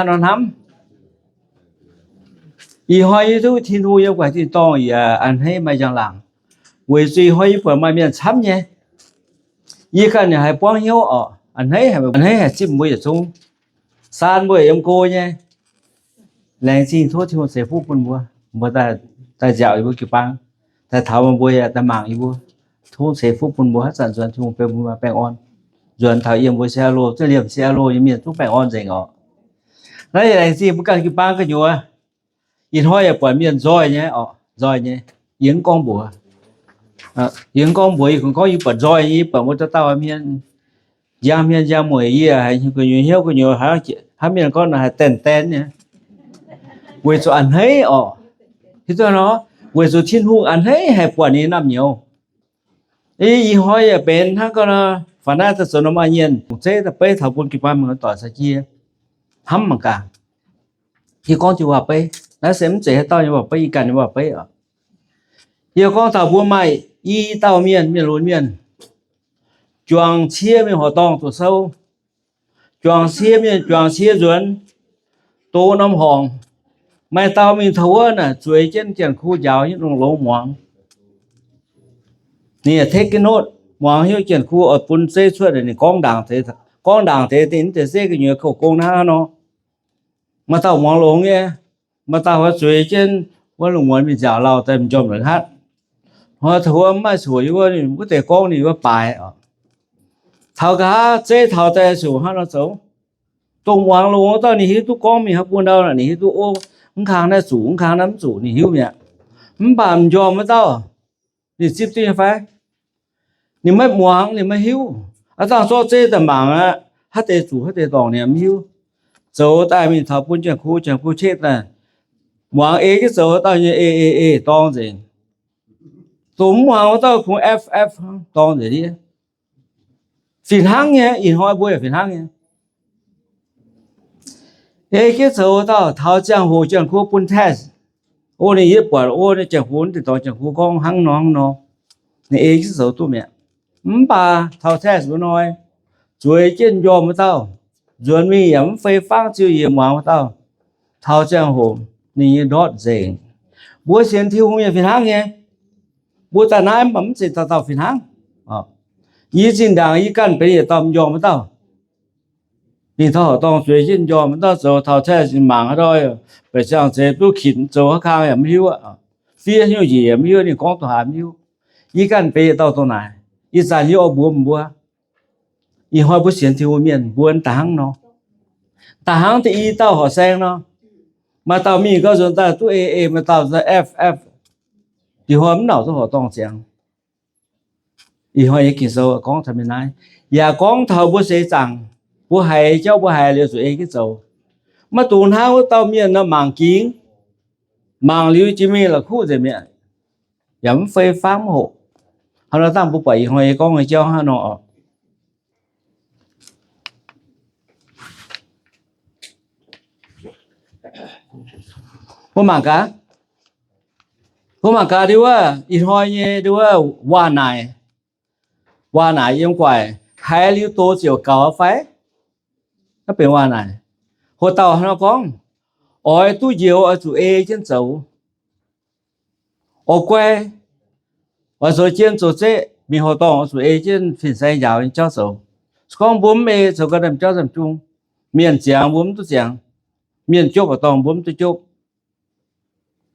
nor hnamv. Ih hnoi yie duqv Tin-Hungh yiem guaix tin-dorngh yaac a'hneiv maaih njang-laangc, weic zuqc ih hnoi yie buatc maaih mienh camv nyei. Yie ganh yaac haiz buangv hnyouv oc, a'hneiv, a'hneiv haic, zipv mbuo yietc zungv, saan mbuo yiem go nyei. Laengz zingh tov Tin-Hungh ceix fuqv bun mbuo, mbuo daaih nziaauc yie mbuo jiu-baang, daaih taux meih mbuo yaac daaih mangc yie mbuo. Tov ceix fuqv bun mbuo haaix zanc nzuonx Tin-Hungh bun mbuo baengh orn. Nzuonx taux yiem mbuo C L O, zungv liemh C L O nyei mienh zungv baengh orn nzengc oc. Naaiv yaac laengz zingh mbuo ganh jiu-baang gu'nyuoz. Ih hnoi yaac buatc mienh nzoih nyei oc, nzoih nyei. Yie mv gorngv mbuox, yie mv gorngv mbuox, yie kungx gorngv yie buatc nzoih nyei, yie buatc mbuo dauh dauh mienh, njang mienh njang mueic, yie haiz gu'nyuoz hnyouv gu'nyuoz, haiz mienh gorngv naaic haih daen daen nyei. Weic zuqc a'hneiv oc. Hiuv duqv nor, weic zuqc Tin-Hungh a'hneiv haih buatc ninh nyei naamh nyouz. Ih hnoi yaac benx hnangv gau nor, faaux naaiv daaih zoux norm a'nyienh, zeiv daaih beiv taux bun jiu-baang mienh doic caux jienv hnamv mangc gaax. Yie gorngv jienv waac-beiv, naaiv se mv zeiz haaix dauh nyei waac-beiv, yie ganh nyei waac-beiv oc. Yie gorngv taux mbuo maaih i dauh mienh, mienh lunx mienh, juangc cie mingh horqc dorngh doqc sou, juangc cie mienh, juangc cie nzuonx, doqc norm horngc. Maaih dauh mingh taux wuov naaic zueiz jienv janx-kuv njaaux nyei longx-longx muangx. Ninh yaac take note, muangx hnyouv janx-kuv oix bun zeiv cuotv, ninh gorngv ndaangc deix, gorngv ndaangc deix, ninh mv deix zeiv gu'nyuoz kouv gong hnangv nor. Maaih dauh muangx longx nyei, maaih dauh hnoi zueiz jienv wuov lungh muonz mingh nziaauc lauh daaih m'njormh la'hatv. Hnoi taux wuov mv maaih coc yie wuov, wuov deix gorngv ninh wuov baaix oc. Taux nqa'haav zeiv taux daaih zuqc hnangv nor zoux. Dongh muangx longx wuov dauh ninh hiuv duqv gorngv mingh haaix bun ndau naaic, ninh hiuv duqv, o, mv kang naaiv zuqc, mv kang naaiv mv zuqc, ninh hiuv mi'aqv. Mv baac m'njormh wuov dauh, ninh zipv duqv nyei fai? Ninh maiv muangx, ninh maiv hiuv. Aav dangh zorqv zeiv daaih mangc aqv, haaix deix zuqc haaix deix dorngc ninh mv hiuv. Zoux daaih mingh taux bun janx-kuv, janx-kuv ceqv daaih, muangx ei jienv zoux wuov dauh nyei ei ei ei dorng nzengc. Dongh mv muangx wuov dauh kungx f f dorng nzengc ndiev. Fih hnangv nyei, ih hnoi mbuo yaac fih hnangv nyei. Ei jienv zoux wuov dauh taux ziangh hoc janx-kuv bun test, o, ninh yie buatc, o, ninh janx-kuv, deix dorngx janx-kuv gorngv hnangv nor hnangv nor, ninh ei jienv zoux duqv mi'aqv. Mv baac taux test wuov hnoi, zueiz jienv m'njormh wuov dauh, nzuonx mingh yaac mv fei fangv ziux yie muangx wuov dauh, taux ziangh hoc ninh nyei ndortv nzengc. Mbuo sienx Tin-Hungh mienh fih hnangv nyei. Mbuo daaih naaiv mv baac mv zeiz dauh dauh fih hnangv. Yie zinh ndaangc yie ganh benx yietc dauh m'njormh wuov dauh. Ninh taux horqc dorngh zueiz jienv m'njormh wuov dauh zoux taux test mangc haaix ndau, baeqc ziangh zeix duqv kinc zoux haaix kang yaac mv hiuv aqv. Fiev hnyouv njiec yaac mv hiuv, ninh gorngv doqc haaix mv hiuv. Yie ganh benx yietc dauh dongh naaic. Ih zanc yie oix mbuox mbuo, ih hnoi mbuo sienx Tin-Hungh mienh mbuo daaih hnangv nor. Daaih hnangv deix i dauh horqc saeng nor. Maaih dauh mingh gau nzuonx daaih duqv eix eix, maaih dauh f f. Ih hnoi mv nauc duqv horqc dorngh ziangx. Ih hnoi yie Ging-Sou gorngv taux mingh naaiv, yaac gorngv taux mbuo seix zaangc, mbuo haiz jauv mbuo haiz liuz zuqc ei jienv zoux. Maiv dungx hnangv wuov dauh mienh nor mangc gingx, mangc liuz jiex mingh la'kuqv nzengc mi'aqv, yaac mv fei fangv mv hoqc. Hnangv nor dangh mbuo buatc ih hnoi yie gorngv nyei jauv hnangv nor oc. Mbuo mangc gaax, mbuo mangc gaax ndie wuov ih hnoi nyei ndie wuov waac-naaic, waac-naaic yiem guaic, haiz liuz doz ziouc gaux fai? Naaiv benx waac-naaic. Hoc dauh hnangv nor gorngv, oix duqv njoux oix zuqc ei jienv zoux. Oix guai, oix zoux jien zoux zeqv, mingh horqc dorngh oix zuqc ei jienv fin-saeng njaaux nyei jauv zoux. Se gorngv mbuo mv ei, zoux gau ndaamv-jauv ndaamv-jung, mienh ziangx mbuo mv duqv ziangx, mienh jopv horqc dorngh mbuo mv duqv jopv.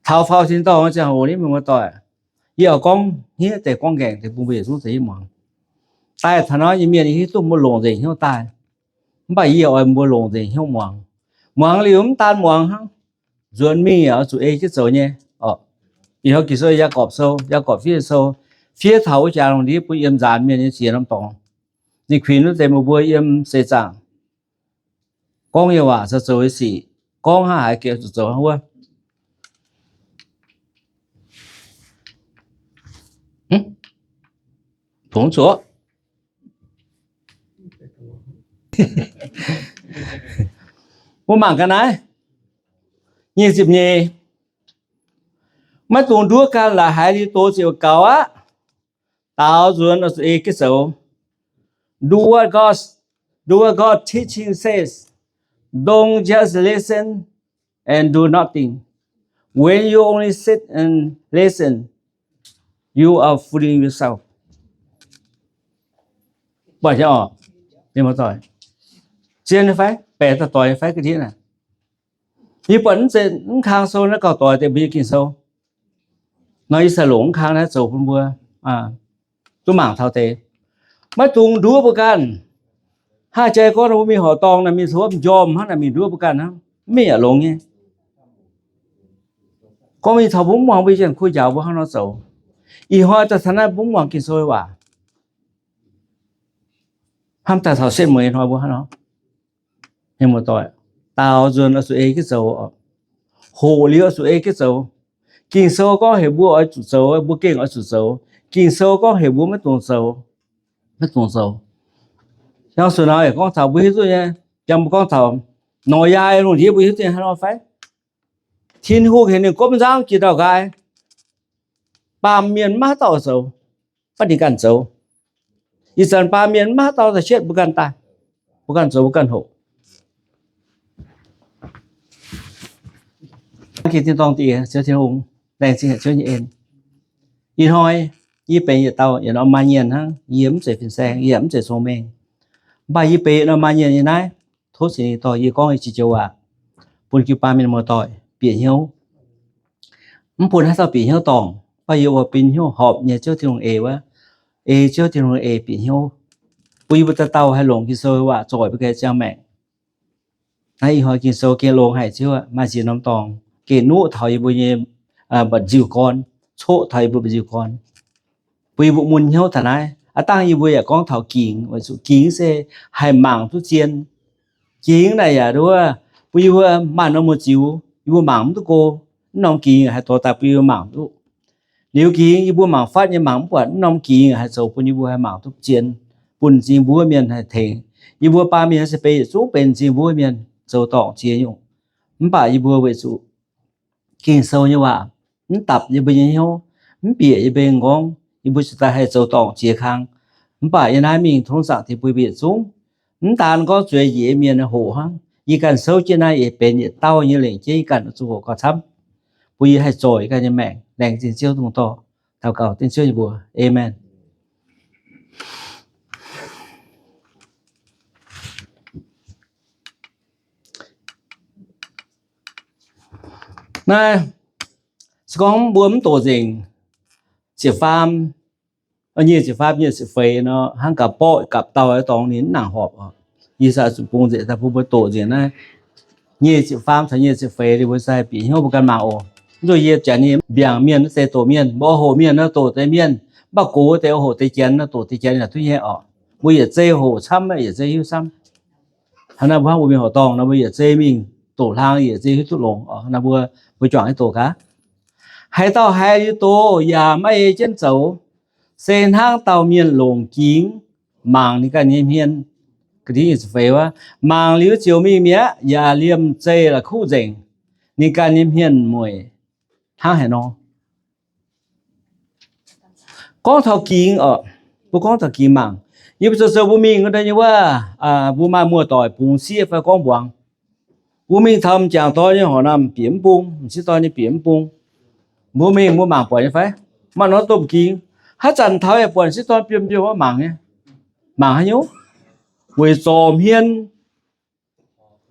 Taux faaux tin-dorngh ziangh hoc ni, meih muoz-doic, yie oix gorngv hniev deix gorngv nqaengc deix bun mbuo yietc zungv za'hmien muangx. Daaih taux naaiv nyei mienh hiuv duqv mbuo longc nzengc hnyouv daaih, mv baac yie oix mbuo longc nzengc hnyouv muangx. Muangx liuz mv daan muangx hnangv, nzuonx mingh yaac oix zuqc ei jienv zoux nyei. Ih hnoi Ging-Sou Yaagorpc Sou, Yaagorpc fiev sou, fiev taux wuov jaax lungh ndiev bun yiem nzaanx mienh nyei ziex norm dorngx. Ninh kuinx wuov deix meih mbuo yiem seix zaangc gorngv nyei waac caux zoux nyei sic, gorngv hnangv haaix gengh zuqc zoux hnangv wuov. Tongx zuoqv. Mbuo mangc gaax naaiv, nyic ziepc nyeic, maiv dungx nduov ganh laaix haiz liuz doz ziouc gaux aqv. Daaux nzuonx oix zuqc ei jienv zoux. Do what God, do what God teaching says. Don't just listen and do nothing. When you only sit and listen, you are fooling yourself. Buatc nyei oc, zien fai? Baeqc daaih doic fai ga'ndiev naaic? Yie buatc mv zeiz mv kang sou naaiv gauh doic deix mbuo nyei Ging-Sou. Nor yie sai longc mv kang naaiv zoux bun mbuo duqv mangc taux deix. Maiv dungx nduov mbuo ganh. Hnangv jai gorngv mbuo mingh horqc dorngh naaic, mingh caux wuov m'njormh hnangv naaic, mingh nduov mbuo ganh hnangv, mv mingh yaac longx nyei. Gorngv mingh taux mbuo mv muangx mbuo nyei janx-kuv njaaux mbuo hnangv nor zoux. Ih hnoi daaih taux naaiv mbuo mv muangx Ging-Sou waac. Hnamv daaih taux setv mueiz hnoi mbuo hnangv nor. Mienh muoz-doic, daaux nzuonx oix zuqc ei jienv zoux, hoqc liuz oix zuqc ei jienv zoux. Ging-Sou gorngv heuc mbuo oix zuqc zoux, mbuo gengh oix zuqc zoux. Ging-Sou gorngv heuc mbuo maiv dungx zoux, maiv dungx zoux. Hnangv suonx naaiv gorngv taux mbuo hiuv duqv nyei, jangx mbuo gorngv taux Noyaa lungh ndiev mbuo hiuv duqv nyei hnangv nor fai? Tin-Hungh heuc ninh gomv nzangv jiex ndau-nqaai, baamh mienh maiv haaix dauh zoux, mv baac ninh ganh zoux. Ih zanc baamh mienh maiv haaix dauh daaih cietv mbuo ganh daaih, mbuo ganh zoux, mbuo ganh hoqc. Laengz zingh Tin-dorngh Diex, Ziouv Tin-Hungh, laengz zingh haic Ziouv nyei en. Ih hnoi yie benx yietc dauh yietc norm maaih nyienh hnangv. Yie mv zeiz fin-saeng, yie mv zeiz cong-mengh, mv baac yie benx yietc norm maaih nyienh nyei naaiv. Tov Singx Lingh dorh yie gorngv nyei jiex joux waac bun jiu-baang mienh muoz-doic bieqc hnyouv. Mv bun haaix dauh bieqc hnyouv dorngc, mv baac yie oix bun hnyouv horpc nyei Ziouv Tin-Hungh eix wuov, ei Ziouv Tin-Hungh eix bieqc hnyouv, bun yie mbuo dauh dauh haih longc Ging-Sou waac zoic mbuo ganh ziangh maengc. Naaiv ih hnoi Ging-Sou gengh longx haic Ziouv aac, maaih ziex norm dorngx gengh nuqv taux yie mbuo nyei mba'nziu gorn, coqv taux yie mbuo mba'nziu gorn, bun yie mbuo mun hnyouv taux naaiv. Aav dangh yie mbuo yaac gorngv taux gingx, weic zuqc gingx se haih mangc duqv zien. Gingx naaic yaac nduov bun yie mbuo maaih norm muoz-ziux yie mbuo mangc mv duqv go, mv norm gingx haih dorh daaih bun yie mbuo mangc duqv. Liuz gingx yie mbuo mangc fatv nyei mangc mv buatc, mv norm gingx haih zoux bun yie mbuo haih mangc duqv zien, bun m'zing mbuov mienh haih tengx. Yie mbuo baamh mienh se benx yietc zungv benx m'zing mbuov mienh zoux dorngc ziex nyungc. Mv baac yie mbuo weic zuqc Ging-Sou nyei waac mv dapc yie mbuo nyei hnyouv, mv bieqc yie mbuo nyei m'nqorngv, yie mbuo ziouc daaih haih zoux dorngc ziex kang. Mv baac yie naaiv mingh tov Zaangc Diex bun yie mbuo yietc zungv, mv daan gorngv zueiz njiec nyei mienh hoqc hnangv, yie ganh souv jienv naaiv yietc benx yietc dauh nyei lengc jeiv yie ganh oix zuqc hoqc gauh camv, bun yie haih zoic yie ganh nyei maengc. Laengz zingh Ziouv Tin-Dorh. Daux gaux dengv Ziouv nyei mbuox. Aamen. Naaiv se gorngv mbuo mv doqc nzengc ziepc faam, nyic ziepc faam, nyic ziepc feix nor, hnangv gapv borqv gapv dauh dorngx ninh mv nangc horpc oc. Yie sa zuqc bungx nzengc daaih bun mbuo doqc nzengc naaiv nyic ziepc faam caux nyic ziepc feix liuz mbuo sai bieqc hnyouv mbuo ganh mangc oc. Mv zuqc yie janx nyei mbiaangc mienh naaiv deix doqc mienh, mbuo oix hoqc mienh nor doqc deix mienh, mv baac gox deix oix hoqc deix janx nor doqc deix janx yaac duqv nyei oc. Mbuo yietc zei hoqc camv, yietc zei hiuv camv. Hnangv naaiv mbuo hnangv mbuo mingh horqc dorngh nor, mbuo yietc zei mingh doqc hlang, yietc zei hiuv duqv longx oc. Hnangv naaiv mbuo, mbuo juangc nyei doqc gaax. Haaix dauh haiz liuz doqc yaac maiv ei jienv zoux, se hnangv dauh mienh longc gingx mangc ninh ganh nyei hmien. Mangc liuz ziouc mingh mi'aqv, yaac liemh zeih la'kuqv nzengc. Ninh ganh nyei hmien mueic hnangv haaix nor. Gorngv taux gingx oc, mbuo gorngv taux gingx mangc. Yie mbuo zoux zoux mbuo mingh wuov deix nyei wuov, mbuo maaih muoz-doic bungx sieqv fai gorngv mbuangz. Mbuo mingh taux m'jangc dorn nyei horqc naamh bieqc mv bung, m'sieqv dorn nyei bieqc mv bung. Mbuo mingh mbuo mangc buatc nyei fai? Maaih norm domh gingx, haaix zanc taux yaac buatc m'sieqv dorn biomv biomv wuov mangc nyei. Mangc haaix nyungc? Weic zorc hmien.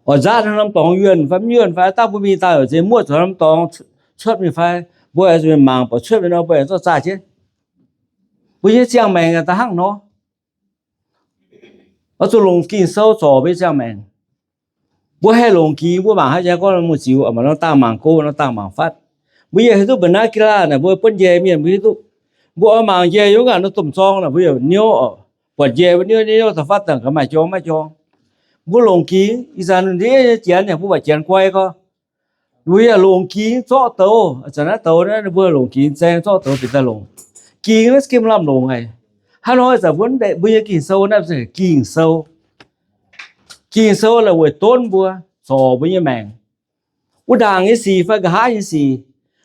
Oix nzaatv norm dorngx yuonh fai mv yuonh fai, dangh mbuo mingh daaih oix nziex muoqv zuqc norm dorngx cuotv mingh fai, mbuo oix zuqc mingh mangc buatc cuotv mingh nor, mbuo aengx zorqv zaah jienv. Mbuo nyei ziangh maengc da'hnangv nor. Oix zuqc longc Ging-Sou zorc mbuo nyei ziangh maengc. Mbuo haih longc gingx mbuo mangc haaix jaax gorngv muoz-ziux, maaih norm dangh mangc go, norm dangh mangc fatv. Mbuo yaac hiuv duqv ba'naaiv ga'naaiv naaic mbuo buonv njaih mienh mbuo hiuv duqv. Mbuo oix mangc njaih yiem wuov ngaanc norm domh zorng naaic mbuo yaac niouv oc. Buatc njaih mbuo niouv niouv da'fav dangh gaax maaih jorng maiv jorng. Mbuo longc gingx ih zanc ndiev nyei janx yaac mbuo buatc janx guai gorx. Mbuo yaac longc gingx zorqv douz, zanc naaiv douz naaiv mbuo longc gingx zaeng zorqv douz bieqc daaih longc. Gingx naaiv se gemh lamh longc haic. Hnangv nor ih zanc mbuo mv deix mbuo nyei Ging-Sou naaiv se Ging-Sou. Ging-Sou la'wueic donv mbuo, zorc mbuo nyei maengc. Wuov ndaangc nyei sic fai nqa'haav nyei sic,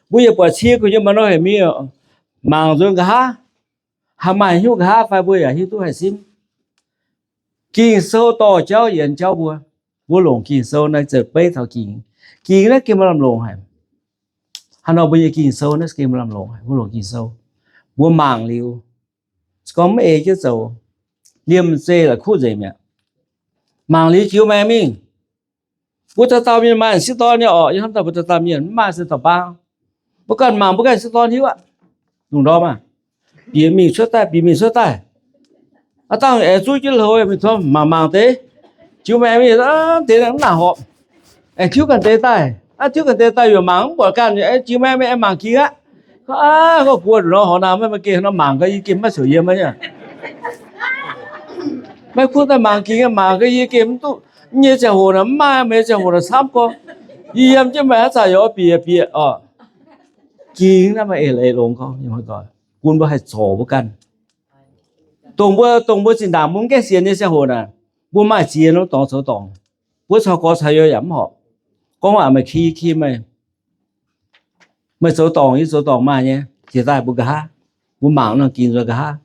mbuo yaac buatc cie gu'nyuoz maaih nor heuc mingh mangc nzuonx nqa'haav, haih maaih hnyouv nqa'haav fai mbuo yaac hiuv duqv haih simv. Ging-Sou dorh jauv yienx jauv mbuo. Mbuo longc Ging-Sou naaiv zoux beiv taux gingx. Gingx naaiv gengh maaih lamh longc haic. Hnangv nor mbuo nyei Ging-Sou naaiv gengh maaih lamh longc haic. Mbuo longc Ging-Sou, mbuo mangc liuz, se gorngv mv ei jienv zoux, liemh zeih la'kuqv nzengc mi'aqv. Mangc liuz jiu maengx mingh. Mbuo dauh dauh mienh maaih sieqv dorn nyei orqc. Yie hnamv daaih mbuo dauh dauh mienh mv maaih se dauh bang. Mbuo ganh mangc mbuo ganh sieqv dorn hiuv aqv. Lungh ndorm aah, bieqc mingh cuotv daaih, bieqc mingh cuotv daaih. Aav dangh aengx zuqv jienv hlo mingh tov mangc mangc deix. Jiu maengx mingh deix mv nangc horpc. Aengx tiuv ganh deix daaih, tiuv ganh deix daaih yaac mangc mv buatc ganh, jiu maengx mingh aengx mangc gingx aqv. Aav, gorngv buo nor horc naaic maiv maaih gengh nor mangc gau, yie gengh maiv siouc yiem aqv. Maiv kuv daaih mangc gingx, mangc gau yie gengh mv duqv. Nyei ziangh hoc naaic mv maaih, meih ziangh hoc naaic camv gorx. Yie yiem jienv meih haaix zanc yaac oix bieqc bieqc orqc. Gingx naaiv maaih eix leiz longx gorx, bun mbuo haih zorc mbuo ganh. Dongh mbuo, dongh mbuo zinh ndaangc mbuo mv gaengh sienx nyei ziangh hoc naaic, mbuo maaih ziex norm dorngx zoux dorngc. Mbuo caux gorx caux youz yaac mv horpc. Gorngv waac meih ki ki meih, meih zoux dorngc yie zoux dorngc maaih nyei, jiex daaih mbuo nqa'haav, mbuo mangc nor gingx nzuonx nqa'haav.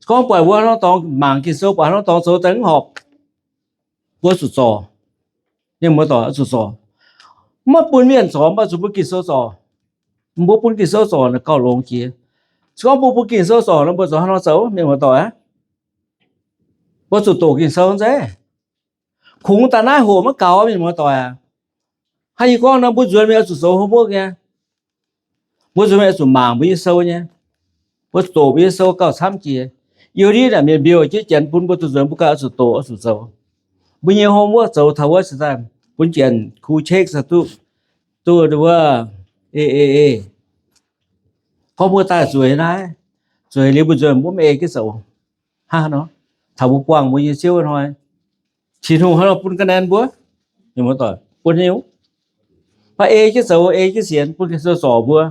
Gorngv buatc mbuo haaix norm dorngx mangc Ging-Sou buatc haaix norm dorngx zoux daaih mv horpc, mbuo zuqc zorc. Mienh muoz-doic, zuqc zorc. Maiv bun mienh zorc, mv baac zuqc bun Ging-Sou zorc. Mbuo bun Ging-Sou zorc naaic gauh longx jiex. Se gorngv mbuo bun Ging-Sou zorc nor, mbuo zuqc haaix nor zoux, mienh muoz-doic aac? Mbuo zuqc doqc Ging-Sou nzengc. Kungx daaih naaiv hoc maiv gaux, mienh muoz-doic aac. Hnangv yie gorngv nor, mbuo nzuonx mingh oix zuqc zoux homework nyei. Mbuo nzuonx mingh oix zuqc mangc mbuo nyei sou nyei. Mbuo zuqc doqc mbuo nyei sou gauh camv jiex. Youh ndiev naaic mienh mbiouh jienv janx bun mbuo duqv nzuonx, mbuo gauh oix zuqc doqc oix zuqc zoux. Mbuo nyei homework zoux taux wuov se daaih bun janx kuv check se duqv, duqv wuov, eix, eix, eix. Gorngv mbuo daaih zueiz naaiv, zueiz liuz mbuo nzuonx mbuo mv ei jienv zoux. Hnangv nor, taux mbuo buangh mbuo nyei Ziouv hnoi, Tin-Hungh hnangv nor bun ga'naaiv mbuo, bun nyei, mv baac ei jienv zoux, ei jienv sienx, bun Ging-Sou zorc mbuo.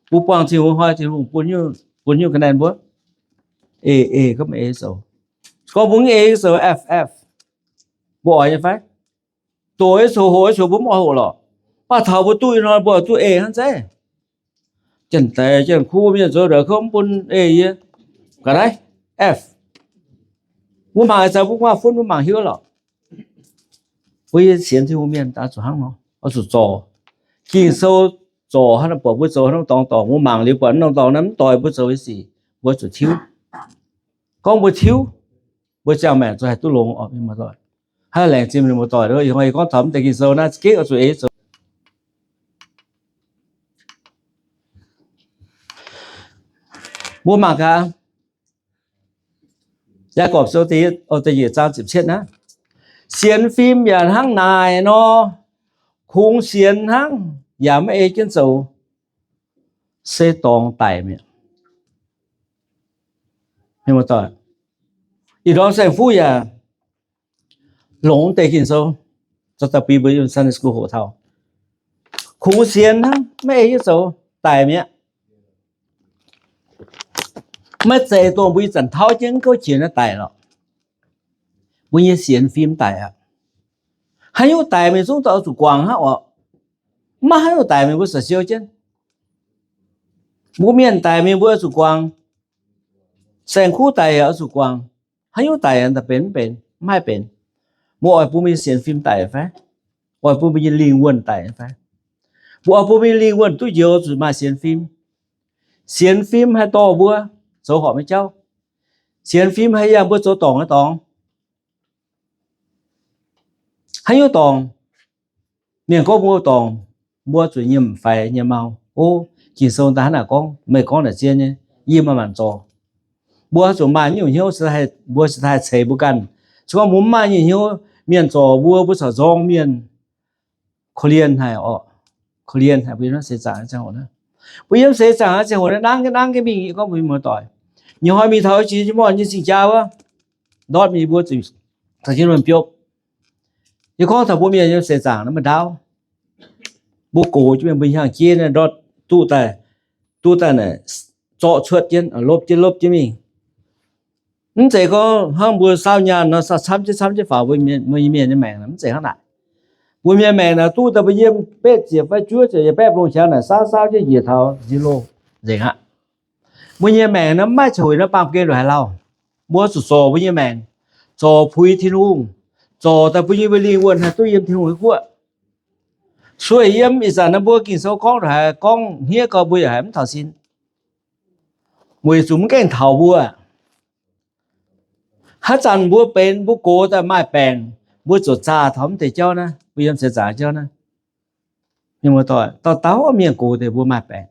Mbuo buangh Tin-Hungh hnoi, Tin-Hungh bun nyungc ga'naaiv mbuo. Ei, ei, gorngv mv ei zoux, gorngv mbuo mv ei zoux, f f, mbuo oix nyei fai? Doqc nyei coc hoqc nyei coc mbuo mv oix hoqc lorqc. Mv baac taux mbuo duqv ih hnoi mbuo duqv ei hnangv zeiv. Janx-daic janx-kuv mienh zoux ndongc kouv mv bun ei yie. Ga'naaiv, f, mbuo mangc haaix zanc mbuo maaih funv mbuo mangc hiuv lorqc. Mbuo yie sienx Tin-Hungh mienh daaih zuqc hnangv nor, oix zuqc zorc. Ging-Sou zorc hnangv nor buatc mbuo zoux haaix norm dorngx dorngc, mbuo mangc liuz buatc norm dorngx naaiv mv doix mbuo zoux nyei sic, mbuo zuqc tiuv. Gorngv mbuo tiuv, mbuo ziangh maengc zuqc haih duqv longx oc, mienh muoz-doic. Hnangv laengz zingh mienh muoz-doic, ih hnoi yie gorngv taux mv deix Ging-Sou naaiv za'gengh oix zuqc eix zoux. Mbuo mangc gaax, Yaagorpc Sou da'yietv zaang ziepc cietv naaiv, sienx fim yaac hnangv naaic nor, kungx sienx hnangv yaac maiv ei jienv zoux, se dorngx daic mi'aqv. Ih ndorm saeng-fuqv yaac longc deix Ging-Sou, Sunday school hoqc taux, kungx sienx hnangv maiv ei jienv zoux, daic mi'aqv. Maiv zeiz dongh mbuo ih zanc tauv jienv gouv jiex naaiv daic lorqc. Mbuo nyei sienx fim daic aqv. Haaix nyungc daic mingh zungv daaih oix zuqc guangc hnangv orqc. Maiv haaix nyungc daic mingh mbuo siou jienv. Mbuo mienh daic mingh mbuo oix zuqc guangc. Saeng-kuv daic yaac oix zuqc guangc. Haaix nyungc daic daaih benx mv benx, mv haih benx. Mbuo oix bun mbuo nyei sienx fim daic fai? Oix bun mbuo nyei lingh wuonh daic fai? Mbuo oix bun mbuo nyei lingh wuonh duqv njoux zuqc maaih sienx fim. Sienx fim haih dorh mbuo zoux horpc nyei jauv. Sienx fim haih yangh mbuo zoux dorngc nyei dorngx. Haaix nyungc dorngc? Mienh gorngv mbuo dorngc, mbuo zuqc nyiemc faix nyiemc mau. O, Ging-Sou daaih hnangv naaic gorngv, meih gorngv naaic zien nyei, yie maaih maanc zorc. Mbuo zuqc maaih nyungc hnyouv, mbuo cingx daaih ceix mbuo ganh. Se gorngv mbuo mv maaih nyungc hnyouv, mienh zorc mbuo, mbuo corc nzorng mienh, korv-lienh haic orqc. Korv-lienh haic mbuo yiem naaiv seix zaangc ziangh hoc naaiv. Mbuo yiem seix zaangc ziangh hoc naaiv nangv jienv nangv jienv mingh, gorngv mbuo mienh muoz-doic, nyei hnoi mingh taux jiex jienv mv nyei cing-jaa wuov, ndortv mingh mbuo zuqc caux jienv mienh biopv. Yie gorngv taux mbuo mienh yiem seix zaangc naaiv maaih ndaauv, mbuo gox jienv mienh mbuo hnyangx-jeiv naaiv ndortv duqv daaih, duqv daaih naaic zorqv cuotv jienv, lopv jienv lopv jienv mingh. Mv zeiz gorngv hnangv mbuo saauv nyaanh nor, saauv camv jienv camv jienv faaux mbuo mienh nyei maengc, mv zeiz hnangv naaic. Mbuo mienh maengc naaic duqv daaih mbuo yiem betv ziepc fai juov ziepc yaac baeqv longx qangx naaic saauv saauv jienv njiec taux zero nzengc aqv. Mbuo nyei maengc naaiv mv maaih ziouc naaiv baamh gen ndongc haaix lauh. Mbuo zuqc zorc mbuo nyei maengc, zorc puix Tin-Hungh, zorc daaih bun yie mbuo lingh wuonh haih duqv yiem Tin-Hungh nyei guoqv. Sueih yiem ih zanc naaiv mbuo Ging-Sou gorngv haiz gorngv hniev gau, mbuo yaac haiz mv taux sin, weic zuqc mv gaengh taux mbuo. Haaix zanc mbuo benx, mbuo gox daaih maaih baengc, mbuo ziouc zaah taux mv deix jauv naaiv, mbuo yiem seix zaangc jauv naaiv. Dauh dauh mienh gox deix mbuo maaih baengc.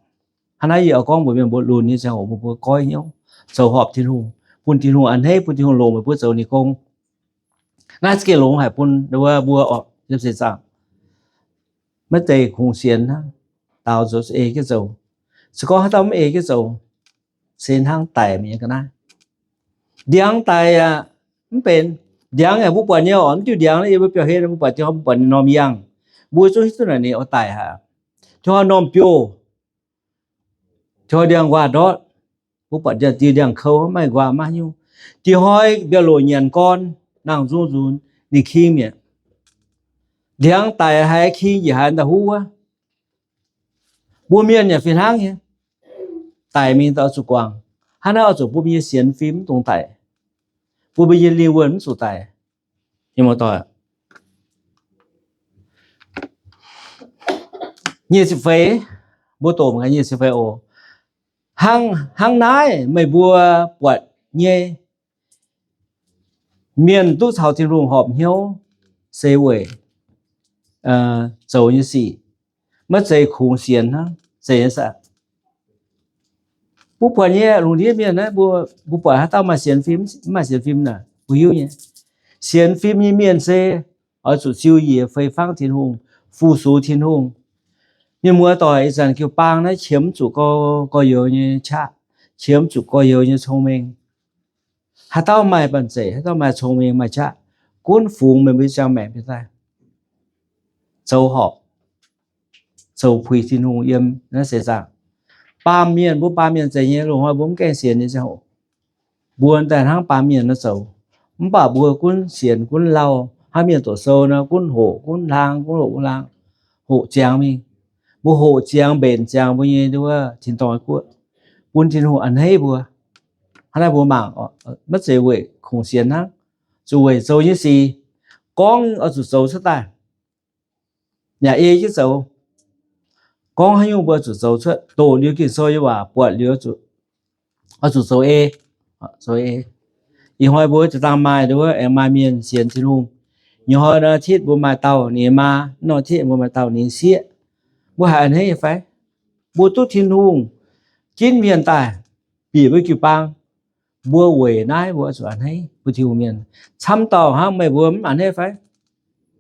Hnangv naaiv yie oix gorngv mbuox mienh mbuo lunx nyei ziangh hoc mbuo goiv hnyouv, zoux horpc Tin-Hungh, bun Tin-Hungh a'hneiv, bun Tin-Hungh longc meih mbuo zoux ninh gong. Naaiv za'gengh longx haic bun mbuo, mbuo oc, yiem seix zaangc. Maiv zeiz kungx sienx hnangv, daaux nzuonx ei jienv zoux. Se gorngv haaix dauh mv ei jienv zoux, se hnangv daic mi'aqv ga'naaiv. Ndiangx daic aqv, mv benx. Ndiangx yaac mbuo buatc nyei oc, mv diuh ndiangx naaiv yiem mbuo biauv-hlen mbuo buatc, mbuo buatc ninh norm yangh, mbuo zungv hiuv duqv naaic ninh oix daic haic. Hnoi norm biouv, hnoi ndiangx-nquaah ndortv, mbuo buatc diuh ndiangx-kou maiv nquaah maiv nyungc. Diex hnoi mbiauh loc nyanc gorn, nangh nzung nzunc, ninh king mi'aqv. Ndiangx daic haiz king njiec haaix daaih huv wuov. Mbuo mienh yaac fih hnangv nyei. Daic mingh daaih oix zuqc guangc. Hnangv naaiv oix zuqc bun mbuo nyei sienx fim mv dungx daic, bun mbuo nyei lingh wuonh mv zuqc daic. Nyic ziepc feix, mbuo doqc nyic ziepc feix oc. Hnangv, hnangv naaiv meih mbuo buatc nyei, mienh duqv caux Tin-Hungh horpc hnyouv se weic zoux nyei sic, maiv zeiz kungx sienx hnangv, zeiz nyei saah? Mbuo buatc nyei lungh ndiev mienh naaiv, mbuo, mbuo buatc haaix dauh maaih sienx fim, mv maaih sienx fim naaic, mbuo hiuv nyei. Sienx fim nyei mienh se oix zuqc ziux njiec fei fangv Tin-Hungh, fu-sux Tin-Hungh. Mienh muoz doic, ih zanc jiu-baang naaiv qiemx zuqc gorx-youz nyei qaqv, qiemx zuqc gorx-youz nyei cong-mengh. Haaix dauh maaih banh zeic, haaix dauh maaih cong-mengh maaih qaqv, gunv fungx meih mbuo ziangh maengc mienh daaih zoux horpc, zoux puix Tin-Hungh yiem naaiv seix zaangc. Baamh mienh, mbuo baamh mienh zeiz nyei, loz-hnoi mbuo mv gaengh sienx nyei ziangh hoc, mbuo daaih hnangv baamh mienh nor zoux. Mv baac mbuo gunv sienx gunv lauh, hnangv mienh doqc sou nor, gunv hoqc gunv hlang, gunv hoqc gunv hlang, hoqc ziangx mingh. Mbuo hoqc ziangx mbenc ziangx mbuo nyei wuov tin-dorngh guoqv, bun Tin-Hungh a'hneiv mbuo. Hnangv naaiv mbuo mangc, maiv zeiz weic kungx sienx hnangv, zuqc weic zoux nyei sic. Gorngv oix zuqc zoux cuotv daaih, yaac ei jienv zoux. Gorngv haaix nyungc mbuo zuqc zoux cuotv, doqc liuz Ging-Sou nyei waac, buatc liuz oix zuqc zoux ei, zoux ei. Ih hnoi mbuo ziouc dangh maaih nduov aengx maaih mienh sienx Tin-Hungh. Ih hnoi nor titv mbuo maaih dauh ninh maa, norm titv mbuo maaih dauh ninh sieqv. Mbuo haiz a'hneiv fai? Mbuo duqv Tin-Hungh ginv mienh daaih bieqc mbuo jiu-baang. Mbuo weic naaiv mbuo zuqc a'hneiv mbuo Tin-Hungh mienh. Camv dauh hnangv meih mbuo mv a'hneiv fai?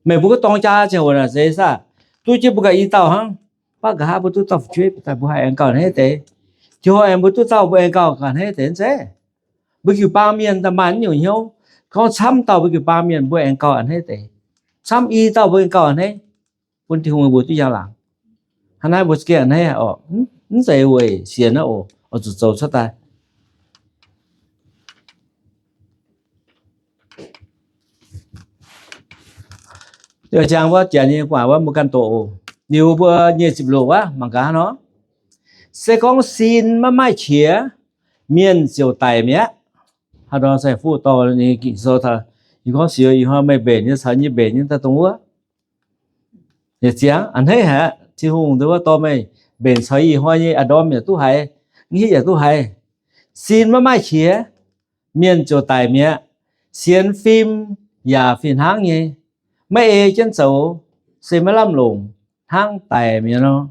Meih mbuo gorngv dorng jaa ziangh hoc naaic zeiz saah? Duqv jienv mbuo ganh i dauh hnangv. Mv baac nqa'haav mbuo duqv dauh fu'jueiv daaih mbuo haih aengx gauh a'hneiv deix. Tiuv hnoi aengx mbuo duqv dauh mbuo aengx gauh gauh a'hneiv deix nzeiv. Mbuo jiu-baang mienh daaih maaih naaiv nyungc hnyouv. Gorngv camv dauh mbuo jiu-baang mienh mbuo aengx gauh a'hneiv deix. Camv i dauh mbuo aengx gauh a'hneiv. Bun Tin-Hungh mbuo duqv njang-laangc. Hnangv naaiv mbuo za'gengh a'hneiv oc. Mv zeiz weic sienx naaiv oc, oix zuqc zoux cuotv daaih. Jangx wuov janx nyei gu'nguaaic wuov mbuo ganh doqc oc. Liuz mbuo nyic ziepc luoqc wuov mangc gaax nor, se gorngv sin maiv maaih qiex, mienh ziouc daic mi'aqv. Haaix nor sai fuqv dorh ninh Ging-Sou taux, yie gorngv siou ih hnoi meih mbenc nyei caux yie mbenc nyei daaih dongh wuov. Yietc ziangx a'hneiv haic, Tin-Hungh nduov dorh meih mbenc caux ih hnoi nyei a'ndorm yaac duqv haiz, hitv yaac duqv haiz. Sin maiv maaih qiex, mienh ziouc daic mi'aqv. Sienx fim yaac fih hnangv nyei, maiv ei jienv zoux, se maiv lamh longc, hnangv daic mi'aqv nor.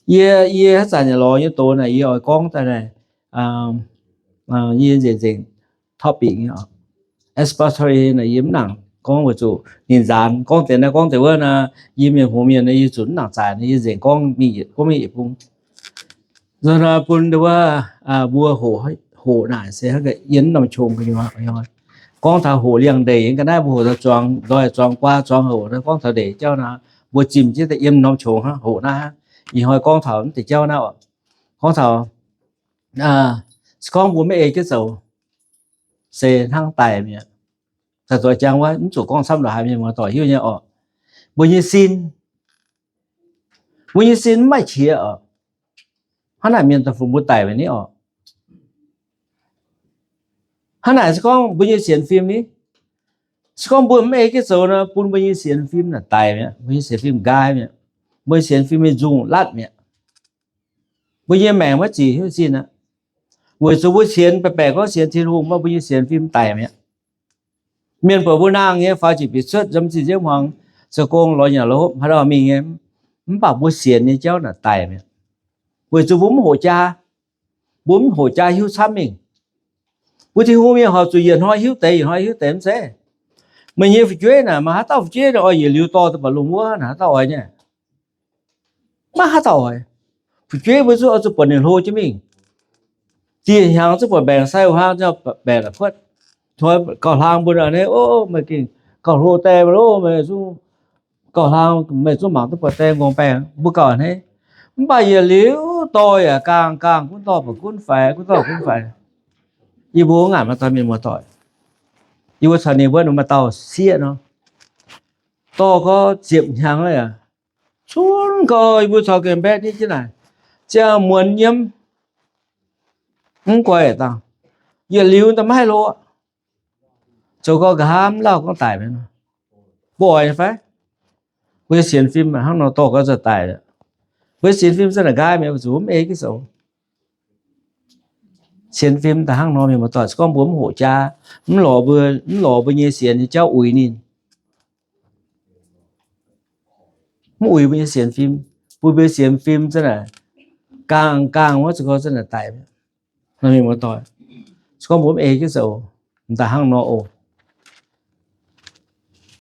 Yie, yie haaix zanc yaac lorz nyei doz naaic, yie oix gorngv daaih naaic, yie nzengc nzengc topic nyei oc. Expository naaic yie mv nangc gorngv weic zuqc ninh nzaanx, gorngv deix naaiv gorngv deix wuov naaic, yie mienh hngongx mienh naaic yie zuqc mv nangc zaaic naaic, yie nzengc gorngv mingh yietc, gorngv mingh yietc bung. Nzunc naaic bun wuov, mbuo hoqc, hoqc naaic se yiem norm qongx gu'nyuoz. Gorngv taux hoqc liangx-ndeic ga'naaiv, mbuo hoqc taux zuangx ndoih, zuangx guaa, zuangx hoc, gorngv taux ndeic jauv naaic, mbuo zimh jienv daaih yiem norm qongx hnangv hoqc naaiv. Ih hnoi gorngv taux mv deix jauv naaiv oc. Gorngv taux, se gorngv mbuo maiv ei jienv zoux, se hnangv daic mi'aqv. Daaih zoux jangx wuov, mv zuqc gorngv camv ndongc haaix, mienh muoz doic hiuv nyei oc. Mbuo nyei sin, mbuo nyei sin mv maaih qiex oc. Hnangv naaic mienh daaih fungx mbuo daic mi'aqv ni oc. Hnangv naaic se gorngv mbuo nyei sienx fim ni, Se gorngv mbuo mv ei jienv zoux nor, bun mbuo nyei sienx fim naaic daic mi'aqv, mbuo nyei sienx fim nqaai mi'aqv, mbuo nyei sienx fim nyei nzung latv mi'aqv. Mbuo nyei maengc maiv zic hiuv zinh aqv. Weic zuqc mbuo sienx baeqc baeqc gorngv sienx Tin-Hungh, mv baac mbuo nyei sienx fim daic mi'aqv. Mienh buatc mbuo nangh nyei faaux jiex bieqc cuotv, yiem zinh nziouv hmuangx, za'gengh lorz nyanc lorz hopv, haaix dauh mingh nyei, mv baac mbuo sienx nyei jauv naaic daic mi'aqv. Weic zuqc mbuo mv hoqc jaa, mbuo mv hoqc jaa hiuv camv mingh. Mbuo Tin-Hungh mienh horpc zuqc yietc hnoi hiuv deix, yietc hnoi hiuv deix mv zeiz. Meih nyei fu'jueiv naaic, maaih haaix dauh fu'jueiv naaic oix yietc liuz dorh duqv baac lungh wuov naaic, haaix dauh oix nyei? Maiv haaix dauh oix. Fu'jueiv mbuo zungv oix zuqc buatc ninh hlo jienv mingh. Dieh hnyangx zungv buatc mbaengc sai, wuov hlang zungv baeqc la'kuotv. Hnoi gauh hlang mbuo naaic, o, meih gengh gauh hlo die loh, meih zungv gauh hlang, meih zungv mangc duqv buatc die ngongh baengh, mbuo gauh a'hneiv. Mv baac yietc liuz dorh yaac gaangh gaangh gunv dorh baac gunv faix, gunv dorh gunv faix. Yie mbuo ngaanc maaih dauh mienh muoz-doic, yie mbuo caux ninh mbuo maaih dauh sieqv nor, dorh gorx ziepc hnyangx aqv. Cunv gau, yie mbuo caux gengh mbaeqv nitv jienv naaic, ziangh muonz nyiemv, mv guaix dangh, yietc liuz daaih maiv haih hlo aqv. Zoux gau nqa'haav mv lauh gorngv daic mi'aqv. Mbuo oix nyei fai? Mbuo nyei sienx fim hnangv nor dorh gorx za'daic. Mbuo nyei sienx fim za'naaic nqaai mi'aqv, zuqc mv ei jienv zoux. Sienx fim daaih hnangv nor, mienh muoz-doic, se gorngv mbuo mv hoqc jaa, mv lorz mbuo, mv lorz mbuo nyei sienx nyei jauv uix ninh, mv uix mbuo nyei sienx fim, bun mbuo sienx fim za'naaic gaangh gaangh wuov, zuqc gorx za'naaic daic. Mienh muoz-doic, se gorngv mbuo mv ei jienv zoux, m'daaih hnangv nor oc.